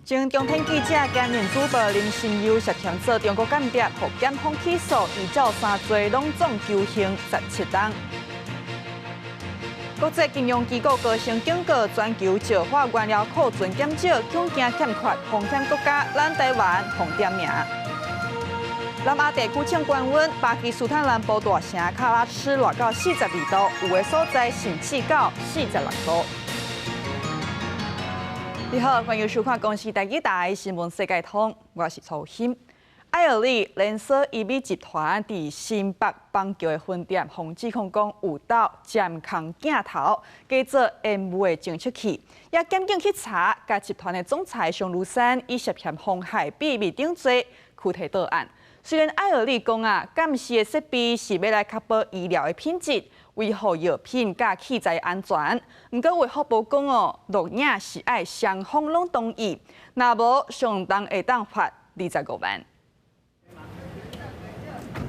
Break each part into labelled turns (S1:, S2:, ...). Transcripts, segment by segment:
S1: 前中天記者兼任主播林心悠涉嫌做中國間諜，予檢方起訴，依照三罪攏總求刑17冬。國際金融機構高聲警告，全球石化原料庫存減少，恐驚欠缺風險國家，咱台灣予點名。南亞地區搶高溫，巴基斯坦南部大城卡拉赤熱到42度，有的所在甚至到46度。你好，歡迎收看公視台語台新聞世界通，我是曹欣。愛爾利連鎖醫美集團佇新北板橋的分店，予指控講有鬥監控鏡頭，假做煙霧的偵測器，也檢警去查，共集團的總裁熊如山以涉嫌妨害秘密等罪，拘提到案。雖然愛爾利講啊，監視的設備是欲來確保醫療的品質，維護藥品佮器材安全。毋過衛福部講哦，錄影是愛雙方攏同意，若無上重會當罰25萬。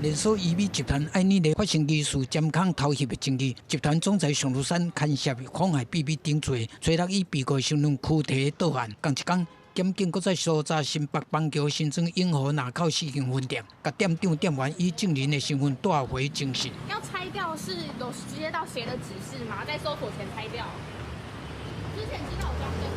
S2: 連鎖醫美集團愛爾利發生疑似監控偷翕的爭議，集團總裁熊如山牽涉妨害秘密等罪，初六以被告身份拘提到案。仝一工，檢警閣再搜查新北板橋新莊永和林口四間分店，共店長店員以證人的身份帶回偵訊。
S3: 要拆掉是有直接到誰的指示嗎？在搜索前拆掉？之前知道有裝監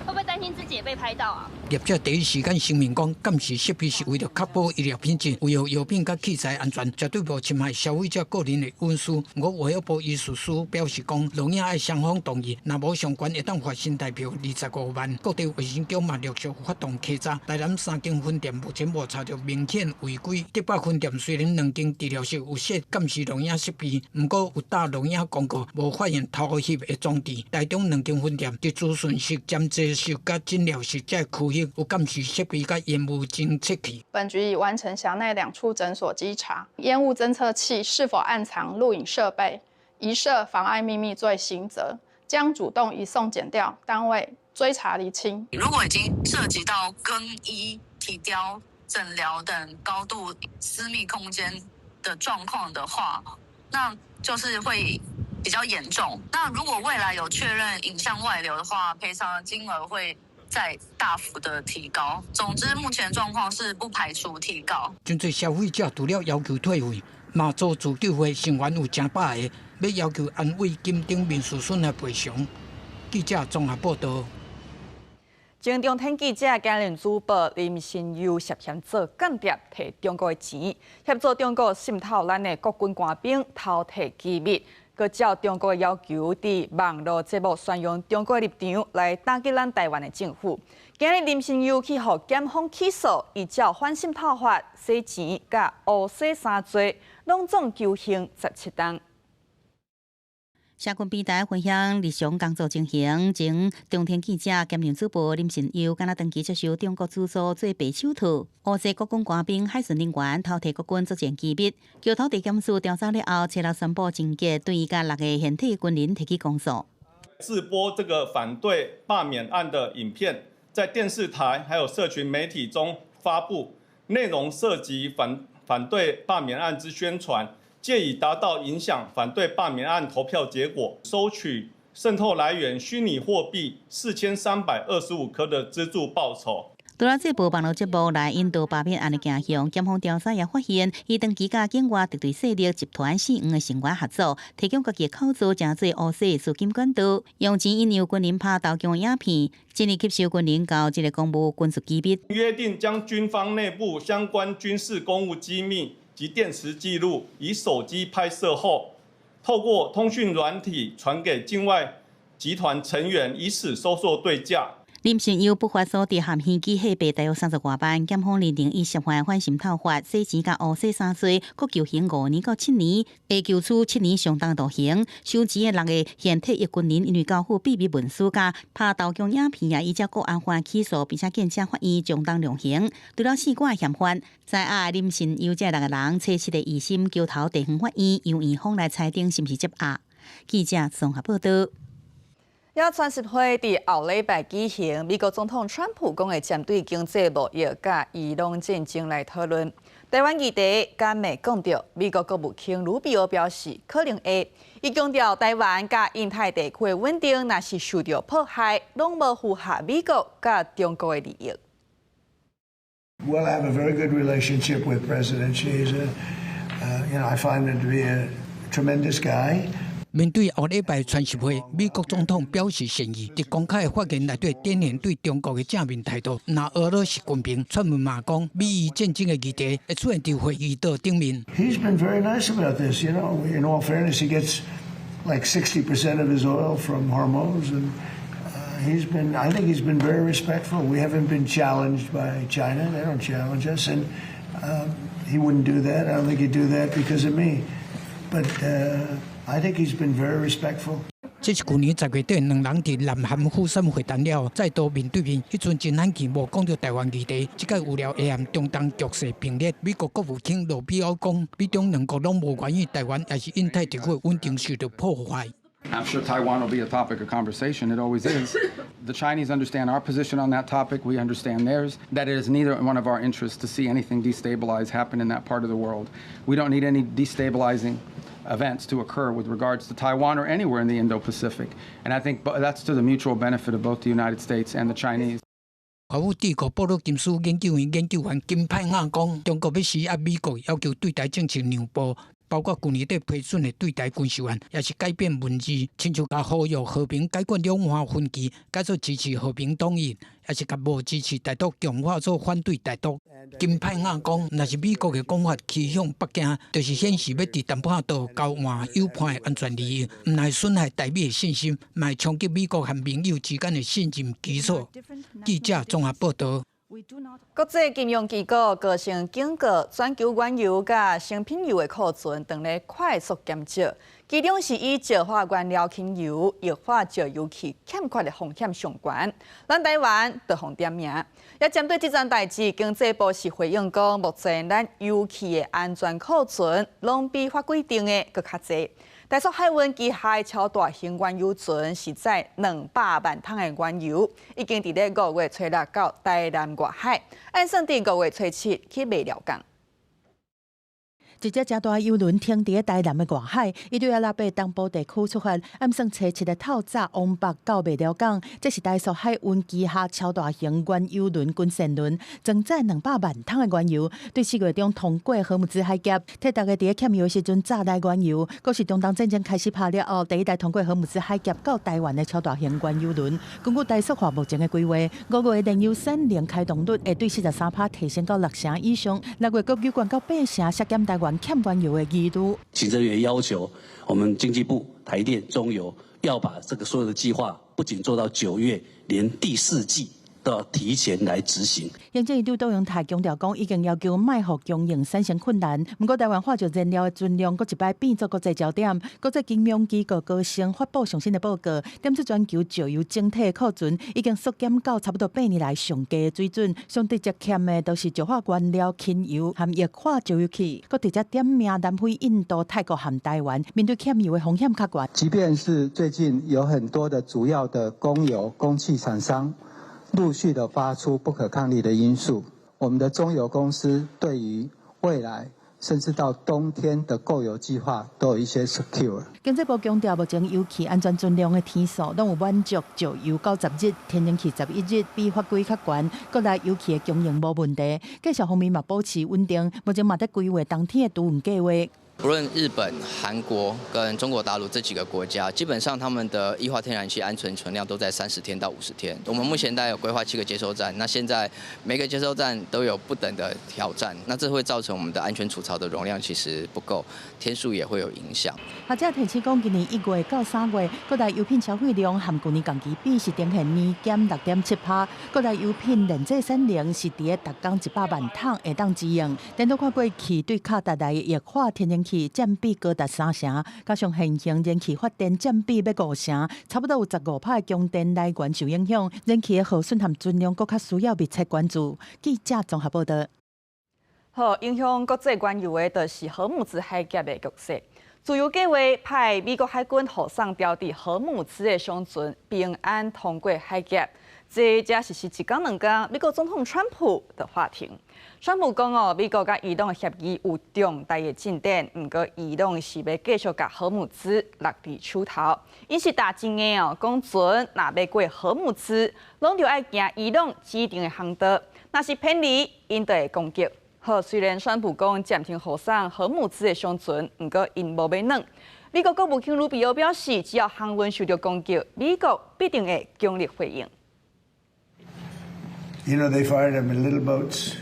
S3: 會不會擔心自己也被拍到啊？
S2: 業者第一時間聲明講，監視設備是為著確保醫療品質、維護藥品佮器材安全，絕對無侵害消費者個人的隱私。毋過衛福部醫事司表示講，錄影愛雙方同意，若無上懸會當罰新台幣25萬。各地衛生局嘛陸續發動稽查，台南三間分店目前無查著明顯違規。竹北分店雖然兩間治療室有設監視錄影設備，毋過有貼錄影廣告，無發現偷翕的裝置。台中兩間分店佇諮詢室、檢查室佮診療室這區域有監視設備佮煙霧偵測器。
S4: 本局已完成轄內兩處診所稽查，煙霧偵測器是否暗藏錄影設備，疑涉妨礙秘密罪刑責，將主動移送檢調單位追查釐清。
S5: 如果已經涉及到更衣、體雕、診療等高度私密空間的狀況的話，那就是會比較嚴重。那如果未來有確認影像外流的話，賠償的金額會再大幅的提高。總之，目前狀況是不排除提告。
S2: 真濟消費者除了要求退費，嘛組自救會成員有成百个，欲要求安慰金等民事損害賠償。記者綜合報道。
S1: 前中天記者兼任主播林心悠涉嫌做間諜，提中國的錢，協助中國滲透咱的國軍官兵，偷提機密，閣照中國的要求，佇網路節目宣揚中國立場，來打擊咱台灣的政府。今日林心悠去予檢方起訴，依照反滲透法、洗錢佮烏洗三罪，攏總求刑17冬。
S6: 社群平台分享日常工作情形，前中天記者兼任主播林信優，敢若長期接受中國資助做白手套，烏洗國軍官兵、海巡人員偷提國軍作戰機密，橋頭地檢署調查了後，初六宣布偵結，對伊佮六個現退軍人提起公訴。
S7: 自播這個反對罷免案的影片，在電視台還有社群媒體中發布，內容涉及反對罷免案之宣傳。借以達到影響反對罷免案投票結果，收取滲透來源虛擬貨幣4325顆的資助報酬。
S6: 除了這部網路節目來引導罷免案的鏡像，檢方調查也發現，伊長期佮境外敵對勢力集團四五的成員合作，提供家己的口座，成做烏洗資金管道，用錢引誘軍人拍投降影片，進而吸收軍人交這個公務軍事機密。
S7: 約定將軍方內部相關軍事公務機密及電磁記錄以手機拍攝後，透過通訊軟體傳給境外集團成員，以此收受對價。
S6: 林信優不法所得含虛擬貨幣大約30外萬，檢方認定伊涉犯反滲透法、洗錢佮烏洗三罪，各求刑5年到7年，會求處七年上重徒刑。收錢的六個現退役軍人因為交付秘密文書佮拍投降影片，也依照國安法起訴，並且見證法院將當量刑。除了四個嫌犯，知影林信優這六個人初七的二審橋頭地方法院由院方來裁定是毋是接押。記者綜合報道。
S1: 也川習會佇後禮拜舉行，美國總統川普講會針對經濟貿易佮伊朗戰爭來討論。台灣議題敢會講著？美國國務卿魯比歐表示可能會。伊強調台灣佮印太地區的穩定，若是受著破壞，攏無符合美國佮中國的利益。
S8: Well, I have a very good relationship with President Xi. He's a, you know, I find him to be a tremendous guy.
S2: 面對後禮拜川習會，美國總統表示善意，佇公開的發言內底展現對中國的正面態度。若俄羅習近平傳聞嘛講，美伊戰爭的議題會出現佇會議桌頂面。
S8: He's been very nice about this. In all fairness, he gets like 60% of his oil from Hormuz, and I think he's been very respectful. We haven't been challenged by China. They don't challenge us, and he wouldn't do that. I don't think he'd do that because of me. But I think he's been very respectful.
S2: 這是舊年10月底，兩人佇南韓釜山會談了後，再度面對面。彼陣真罕見無講著台灣議題，這擺有料會和中東局勢並列。美國國務卿魯比歐講，美中兩國攏無願意台灣抑是印太地區穩定受著破壞。
S9: I'm sure Taiwan will be a topic of conversation. It always is. The Chinese understand our position on that topic. We understand theirs. That it is neither one of our interests to see anything destabilized happen in that part of the world. We don't need any destabilizing events to occur with regards to Taiwan or anywhere in the Indo-Pacific. And I think that's to the mutual benefit of both the United States and the Chinese.
S2: 華府智庫布魯金斯研究院研究員金派亞講，中國欲施壓美國，要求對台政策讓步，包括舊年底批准的對台軍售案，抑是改變文字，親像共呼籲和平解決兩岸分歧，改做支持和平統一，抑是共無支持台獨強化做反對台獨。金派亞講，若是美國的講法趨向北京，就是顯示欲佇談判桌交換友伴的安全利益，毋但損害台美的信心，嘛會衝擊美國和盟友之間的信任基礎。記者綜合報導。
S1: 國際金融機構高聲警告，全球原油佮成品油的庫存正咧快速減少，其中是以石化原料輕油、液化石油氣欠缺的風險上懸。咱台灣就予點名，也針對這樁代誌，經濟部是回應講，目前咱油氣的安全庫存攏比法規定的閣較濟。台塑海運旗下超大型原油船是載200萬桶的原油，已經佇咧5月初六到台南外海，按算佇5月初七去馬料港。
S10: 一隻誠大油輪停佇咧台南的外海，伊對阿拉伯東部地區出發，按算初七的透早往北到馬料港。這是台塑海運旗下超大型原油輪軍艦輪，裝載200萬桶的原油，對4月中通過荷姆茲海峽，替大家佇咧欠油的時陣炸來原油。閣是中東戰爭開始拍了後，第一台通過荷姆茲海峽到台灣的超大型原油輪。根據台塑化目前的規劃，5月煉油產能開動率會對43趴提升到六成以上，6月閣有懸到八成，削減台灣欠原油的疑慮。
S11: 行政院要求我們經濟部、台電、中油要把這個所有的計劃，不僅做到9月，連第四季都要提前來執行。
S10: 行政院長卓榮泰強調講，已經要求莫予供應產生困難。毋過台灣化石燃料的存量，閣一擺變做國際焦點。國際金融機構高盛發布上新的報告，點出全球石油整體的庫存已經縮減到差不多8年來上低的水準。上直接欠的就是石化原料、輕油和液化石油氣，閣直接點名南非、印度、泰國和台灣，面對欠油的風險較懸。
S12: 即便是最近有很多的主要的供油、供氣廠商陸續的發出不可抗力的因素，我們的中油公司對於未來甚至到冬天的購油計劃都有一些 secure。
S10: 經濟部強調，目前油氣安全存量的天數攏有滿足石油90日，天然氣11日，比法規較懸。國內油氣的供應無問題，價格方面嘛保持穩定。目前嘛佇規劃冬天的渡運計劃。
S13: 不論日本、韓國跟中國大陸這幾個國家，基本上他們的液化天然氣安全存量都在30天到50天。我們目前大概有規劃七個接收站，那現在每個接收站都有不等的挑戰，那這會造成我們的安全儲槽的容量其實不夠，天數也會有影響。
S10: 學者提醒講，今年1月到3月，國內油品消費量和舊年同期比是呈現年減6.7趴。國內油品煉製產能是佇咧逐工100萬桶會當之用。顛倒看過去對卡達來的液化天然氣佔比高達三成，加上現行燃氣發電佔比欲五成，差不多有15趴的供電來源受影響，燃氣的耗損和存量閣較需要密切關注。記者綜合報道。
S1: 好，影響國際原油的，就是荷姆茲海峽的局勢。自由計劃派美國海軍護送標佇荷姆茲的商船平安通過海峽，這才是是一工兩工，美國總統川普就喊停。川普講哦，美國佮伊朗的協議有重大的進展，毋過伊朗是欲繼續共荷姆茲勒佇手頭。𪜶是打真的哦，講船若欲過荷姆茲，攏著愛行伊朗指定的航道，若是偏離，𪜶就會攻擊。好，雖然川普講暫停予送荷姆茲的商船，毋過𪜶無欲軟。美國國務卿魯比歐表示，只要航運受著攻擊，美國必定會強力回應。
S8: They fired them in little boats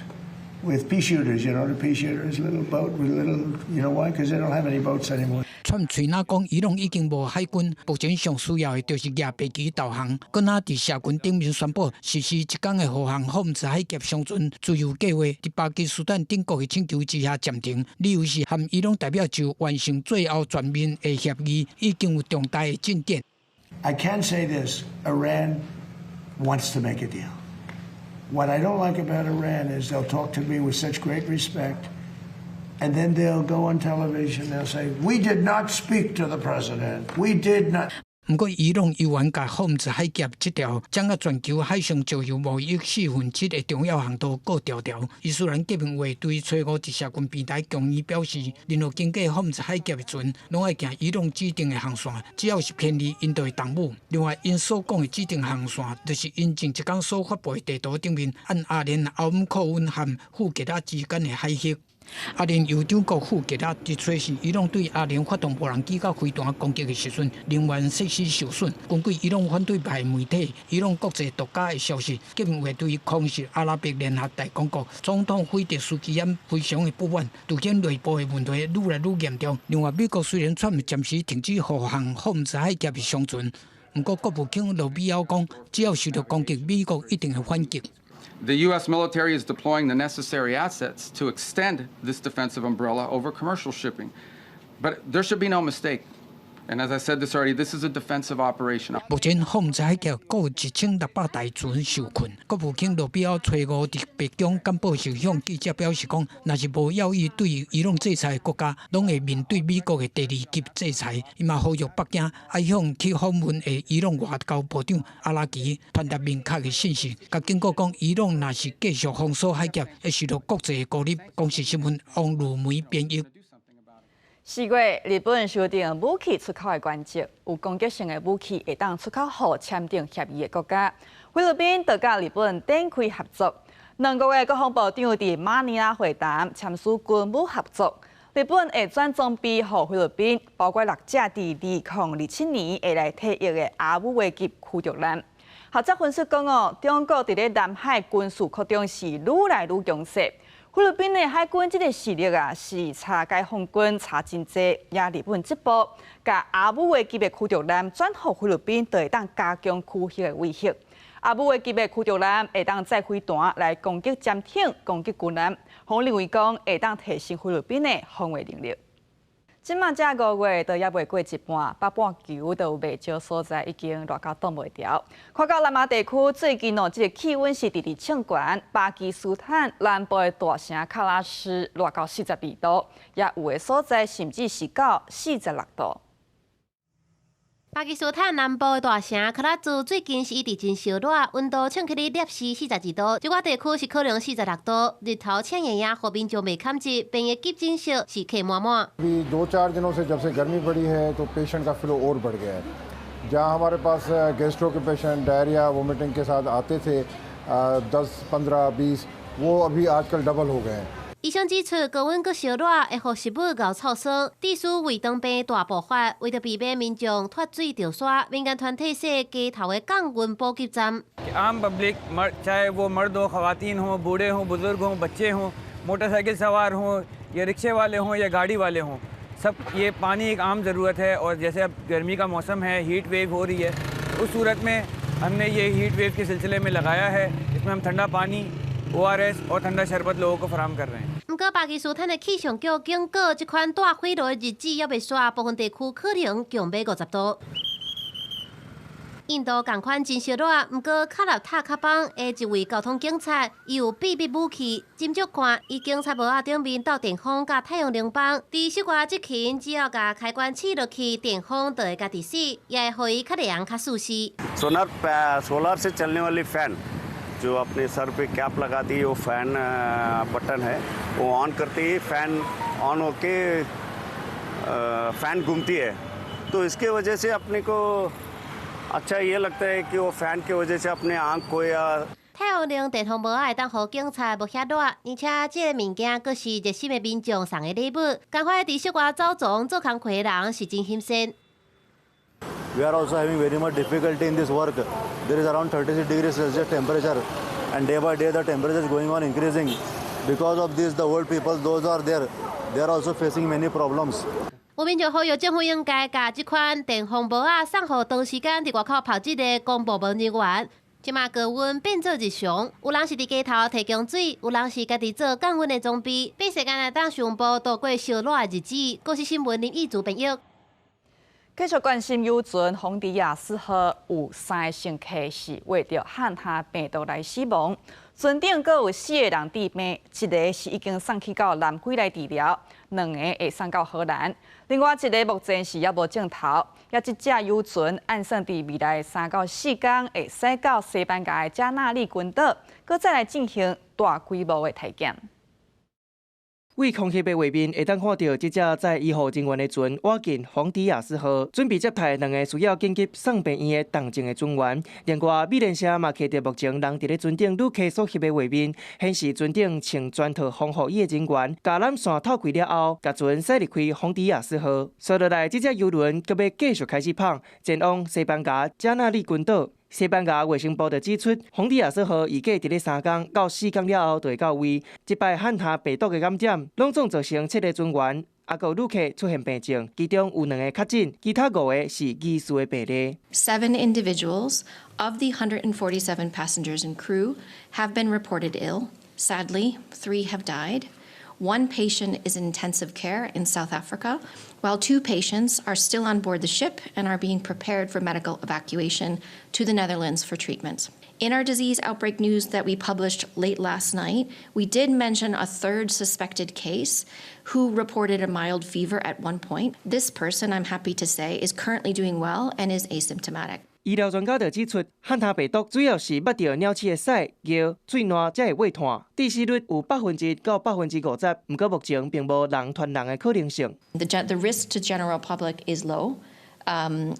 S8: with pea shooters. You know, the pea shooters, little boat with little. You know why? Because they don't have any boats anymore.
S2: 川普喙若講伊朗已經無海軍，目前上需要的就是舉白旗投降。閣若佇社群頂面宣布實施一工的護航荷姆茲海峽商船自由計劃，佇巴基斯坦等國的請求之下暫停，理由是和伊朗代表就完成最後全面的協議已經有重大的進展。
S8: I can say this: Iran wants to make a deal. What I don't like about Iran is they'll talk to me with such great respect, and then they'll go on television, they'll say, "We did not speak to the president. We did not."
S2: 毋過，伊朗猶原共荷姆茲海峽這條掌握全球海上石油貿易四分之一的重要航道顧牢牢。伊斯蘭革命衛隊初五佇社群平台強硬表示，任何經過荷姆茲海峽的船，攏愛行伊朗指定的航線，只要是偏離，𪜶就會動武。另外，𪜶所講的指定航線，就是𪜶前一工所發布的地圖頂面，按阿聯歐姆庫溫和富傑拉之間的海域。阿聯酋長國富傑拉佇初四，伊朗對阿聯發動無人機佮飛彈攻擊的時陣，能源設施受損。根據伊朗反對派媒體伊朗國際獨家的消息，革命衛隊空襲阿拉伯聯合大公國總統佩澤斯基安非常的不滿，凸顯內部的問題愈來愈嚴重。另外，美國雖然宣布暫時停止護航荷姆茲海峽的商船，毋過國務卿魯比奧講，只要受著攻擊，美國一定會反擊。
S9: The U.S. military is deploying the necessary assets to extend this defensive umbrella over commercial shipping. But there should be no mistake. And as I said this already, this is a defensive operation.
S2: 目前，荷姆茲海峽閣有1600台船受困。國務卿魯比奧初五佇白宮簡報時向記者表示講，若是無要意對伊朗制裁的國家，攏會面對美國的第二級制裁。伊嘛呼籲北京愛向去訪問的伊朗外交部長阿拉奇傳達明確的信息，共警告講，伊朗若是繼續封鎖海峽，會受到國際的孤立。公視新聞王如梅編譯。
S1: 4月，日本修訂武器出口的原則，有攻擊性的武器會當出口予簽訂協議的國家。菲律賓就佮日本展開合作，兩國的國防部長佇馬尼拉會談，簽署軍武合作。日本會轉裝備予菲律賓，包括六隻佇2027年會來退役的阿姆衛級驅逐艦。學者分析講哦，中國佇咧南海軍事擴張是愈來愈強勢。菲律賓的海軍這个實力啊，是差解放軍差真濟，也日本這步，共阿姆衛級的驅逐艦轉予菲律賓，就會當加強區域的威脅。阿姆衛級的驅逐艦會當載飛彈來攻擊潛艇、攻擊軍艦，予認為講會當提升菲律賓的防衛能力。這馬才5月都猶未過一半，北半球都有袂少所在已經熱到擋袂牢。看到南亞地區最近哦，這个氣溫是直直衝懸，巴基斯坦南部的大城喀拉斯熱到42度，也有的所在甚至是到46度。
S14: 巴基斯坦南部的大城喀拉茲最近是一直真燒熱，溫度衝起咧攝氏42度，這個地區是可能46度，日頭刺眼眼，予民眾袂堪入，病院急診室是客滿滿。
S15: अभी दो चार दिनों से जब से गर्मी बढ़ी है तो पेशेंट का फ्लो और बढ़ गया है। जहाँ हमारे पास गैस्ट्रो के patient diarrhoea, vomiting के साथ आते थे 10, 15, 20, वो अभी आजकल डबल हो गए हैं。
S14: 醫生指出，高溫閣燒熱會予食物𠢕臭酸，致使胃腸病大爆發。為著避免民眾脫水著沙，民間團體設街頭的降溫補給站。
S16: आम पब्लिक, चाहे वो मर्द हो, ख़वातीन हो, बूढ़े हों, बुज़ुर्ग हों, बच्चे हों, मोटरसाइकिल सवार हों या रिक्शे वाले हों या गाड़ी वाले हों, सब ये पानी एक आम ज़रूरत है और जैसे अब गर्मी का मौसम है, हीट वेव हो रही है, उस सूरत में हमने ये हीट वेव के सिलसिले में लगाया है। इसमें हम ठंडा पानी, ओआरएस और ठंडा शरबत लोगों को फराहम कर रहे हैं。
S14: 毋過巴基斯坦的氣象局警告，這款大火爐的日子猶未煞，部分地區可能強欲50度。印度仝款真燒熱，毋過卡納塔卡邦的一位交通警察，伊有秘密武器，斟酌看，伊警察帽仔頂面鬥電風佮太陽能板，佇室外執勤，只要共開關試落去，電風就會家己死，也會予伊較涼較舒適。
S17: Solar solar से चलने वाली fan जो अपने सर पे cap लगाती है, वो fan button है, वो ऑन करते ही fan on होके fan घूमती है, तो इसके वजह से अपने को अच्छा ये लगता है कि वो fan के वजह से अपने आँख को या
S14: 太陽能電風帽仔會當予警察無遐熱，而且這个物件閣是熱心的民眾送的禮物，共款佇室外走傱做工課的人是真欣羨。
S18: We are also having very much difficulty in this work. There is around 36 degrees Celsius temperature, and day by day the temperature is going on increasing. Because of this, the old people, those are there, they are also facing many problems.
S14: 有民眾呼籲政府應該共這款電風帽仔送予長時間佇外口跑這个公部門人員。這馬高溫變做日常，有人是佇街頭提供水，有人是家己做降溫的裝備，比時間來當上部度過燒熱的日子。國視新聞林義祖編譯。
S1: 繼續關心郵輪豐迪亞斯號有三個乘客是患著漢他病毒來死亡，船頂閣有四個人致病，一个是已經送去到南非來治療，兩个會送到荷蘭，另外一个目前是猶無症頭。抑這隻郵輪按算佇未來3到4工會駛到西班牙的加納利群島，閣再來進行大規模的篩檢。
S19: 對空翕的畫面會當看到，這隻載醫護人員的船倚近豐迪亞斯號，準備接載兩個需要緊急送病院的重症的船員。另外，美聯社嘛摕著目前人佇咧船頂旅客所翕的畫面，顯示船頂穿全套防護衣的人員，共纜線透開了後，共船駛離開豐迪亞斯號。紲落來，這隻郵輪閣欲繼續開始麭，前往西班牙加納利群島。西班牙衛生部就指出，豐迪亞斯號預計佇咧3工到4工了後就會到位。這擺漢他病毒的感染，攏總造成七个船員，抑閣旅客出現病症，其中有兩个確診，其他五个是疑似的病例。
S20: Seven individuals of the 147 passengers and crew have been reported ill. Sadly, three have died. One patient is in intensive care in South Africa, while two patients are still on board the ship and are being prepared for medical evacuation to the Netherlands for treatment. In our disease outbreak news that we published late last night, we did mention a third suspected case who reported a mild fever at one point. This person, I'm happy to say, is currently doing well and is asymptomatic.
S19: 醫療專家就指出，漢他病毒主要是捌著鳥鼠的屎、尿、喙瀾才會傳，致死率有1%到50%，毋過目前並無人傳人的可能性。
S20: The risk to general public is low.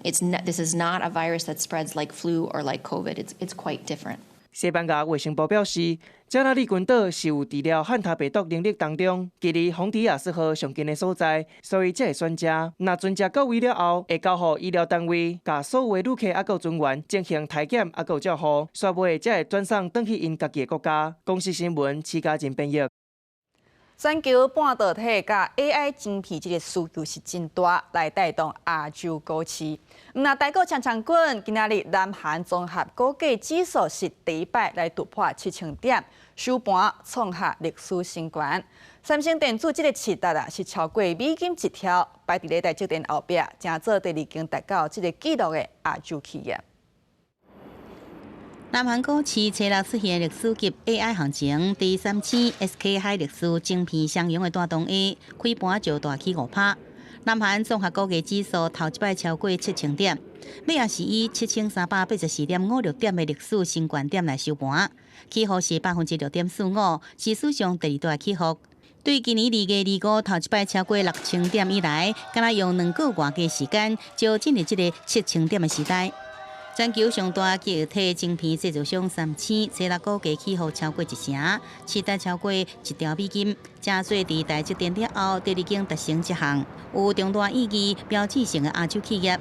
S20: This is not a virus that spreads like flu or like COVID. It's quite different.
S19: 西班牙衛生部表示，加那利群島是有治療漢他病毒能力當中，距離豐迪亞斯號上近的所在，所以才會選這。若船隻到位了後，會交予醫療單位，共所有的旅客抑閣船員進行篩檢抑閣照護，煞尾才會轉送轉去𪜶家己的國家。公視新聞，徐嘉仁編譯。
S1: 全球半導體佮 AI 晶片這个需求是真大，來帶動亞洲股市。毋若台股強強滾，今仔日南韓綜合股價指數是第一擺來突破7000點，收盤創下歷史新高。三星電子這个市值啊是超過美金1兆，排佇咧台積電後壁，成做第二間達到這个紀錄的亞洲企業。
S6: 南韓股市初六出現歷史級 AI 行情，佇三星、SK 海力士晶片雙雄的帶動下，開盤就大起5%。南韓綜合股價指數頭一擺超過7000點，尾也是以7384.56點的歷史新高點來收盤，起伏是6.45%，是史上第二大起伏。對今年2月25頭一擺超過6000點以來，敢若用2個外的時間就進入這个7000點的時代。全球上大記憶體晶片製造商三星，初六股價起伏超過一成，市值超過1兆美金，成做佇台積電了後第二間達成這項有重大意義、標誌性的亞洲企業。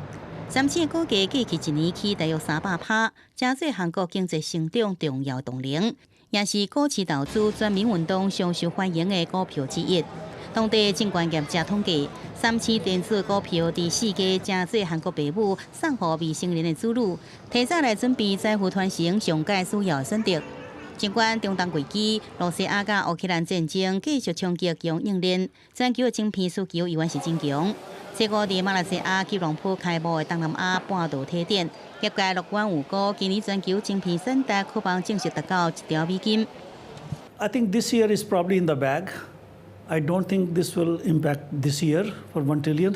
S6: 三星股價過去一年起大約300%，成做韓國經濟成長重要動能，也是股市投資全民運動上受歡迎的股票之一。當地證券業者統計，三星電子股票佇4月成做韓國爸母送予未成年的子女，提早來準備財富傳承上蓋需要的選擇。儘管中東危機、羅西亞佮烏克蘭戰爭繼續衝擊供應鏈，全球的晶片需求依然是真強。這個佇馬來西亞吉隆坡開幕的東南亞半導體展，業界樂觀預估，今年全球晶片產值可望正式達到1兆美金。
S21: I think this year is probably in the bag. I don't think this will impact this year for 1 trillion,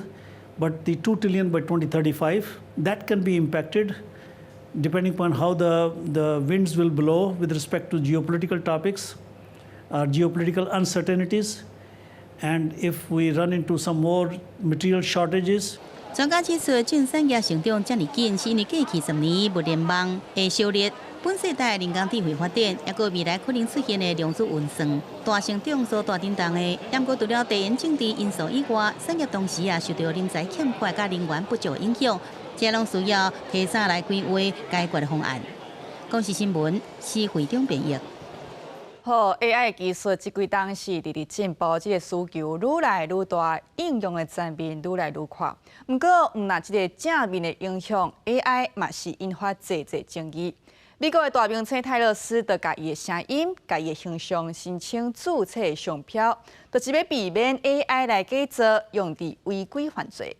S21: but the 2 trillion by 2035, that can be impacted depending upon how the winds will blow with respect to geopolitical topics, geopolitical uncertainties, and if we run into some more material shortages.
S6: 專家指出，正產業成長遮爾緊，是因為過去10年物聯網的燒熱，本世代人工智慧發展，抑閣未來可能出現的量子運算大成長所帶震動的。毋過除了地緣政治因素以外，產業同時也受著人才欠缺佮人員不足影響，這攏需要提早來規劃解決的方案。公視新聞，施會長編譯。
S1: 好，AI 技術這幾冬是直直進步，這個需求愈來愈大，應用的層面愈來愈闊。毋過，毋但這個正面的影響，AI 嘛是引發濟濟爭議。美國的大明星泰勒絲就共伊的聲音、共伊的形象申請註冊商標，就是欲避免 AI 來假造，用佇違規犯罪。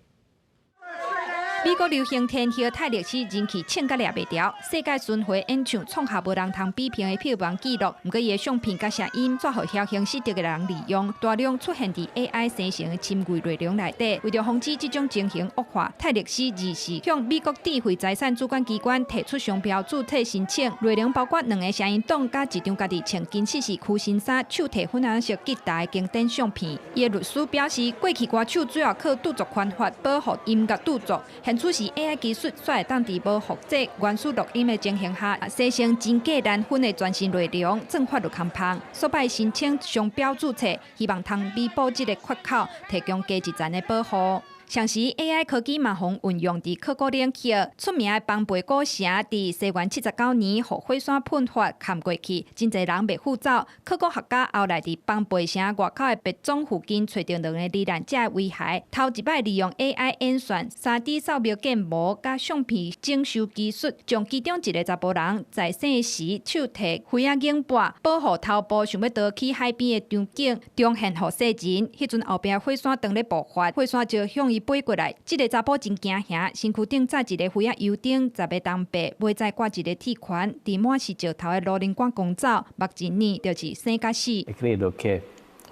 S22: 美國流行天后泰勒絲人氣衝甲掠袂牢，世界巡迴演唱創下無人通比拼的票房紀錄。毋過伊的相片佮聲音，煞予僥倖失德的人利用，大量出現佇 AI 生成的深偽內容內底。為著防止這種情形惡化，泰勒絲24向美國智慧財產主管機關提出商標註冊申請，內容包括兩个聲音檔佮一張家己穿緊身是屈身衫、手提粉紅色吉他的經典相片。伊的律師表示，過去歌手主要靠著作權法保護音樂著作。現此時 AI 技術煞會當佇無複製原始錄音的情形下，生成真假難分的全新內容，鑽法律空縫，所以申請商標註冊，希望通彌補這个缺口，提供加一層的保護。同時，AI 科技嘛，予運用佇考古領域，出名的龐貝古城，佇西元79年，予火山噴發崁過去，真濟人袂赴走。考古學家後來佇龐貝城外口的別莊附近，揣著兩个罹難者的遺骸，頭一擺利用 AI 演算、3D 掃描建模佮相片整修技術，將其中一个查埔人在生時手提魚仔頸脯，保護頭部想欲逃去海邊的場景，重現予世人。彼陣後壁火山當咧爆發，火山石向伊飛過來，這个查埔真驚嚇，身軀頂紮一个魚仔油燈，10个銅幣，尾再掛一个鐵環，佇滿是石頭的路輪趕狂走，目一暝就是生佮死。
S23: E credo che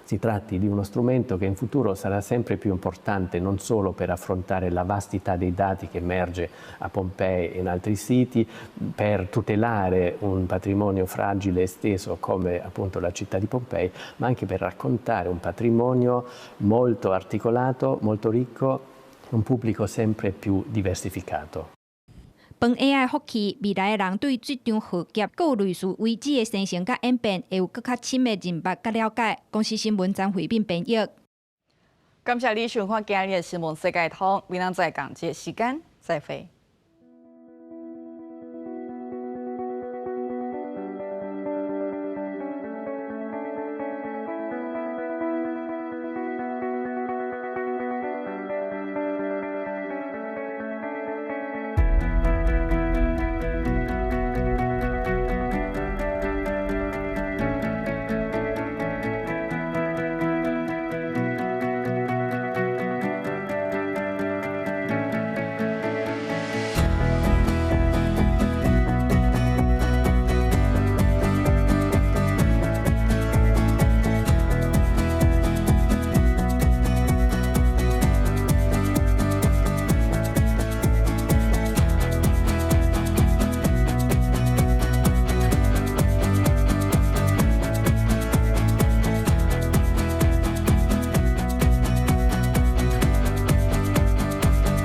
S23: si tratti di uno strumento che in futuro sarà sempre più importante, non solo per affrontare la vastità dei dati che emerge a Pompei e in altri siti, per tutelare un patrimonio fragile e esteso come appunto la città di Pompei, ma anche per raccontare un patrimonio molto articolato, molto ricco, un pubblico sempre più diversificato.
S22: 防 AI 福氣，未來的人對這場浩劫，閣有類似遺址的生成佮演變，會有閣較深的認捌佮了解。公視新聞張惠敏編譯。
S1: 感謝你收看今日的新聞世界通，明仔載仝這個時間再會。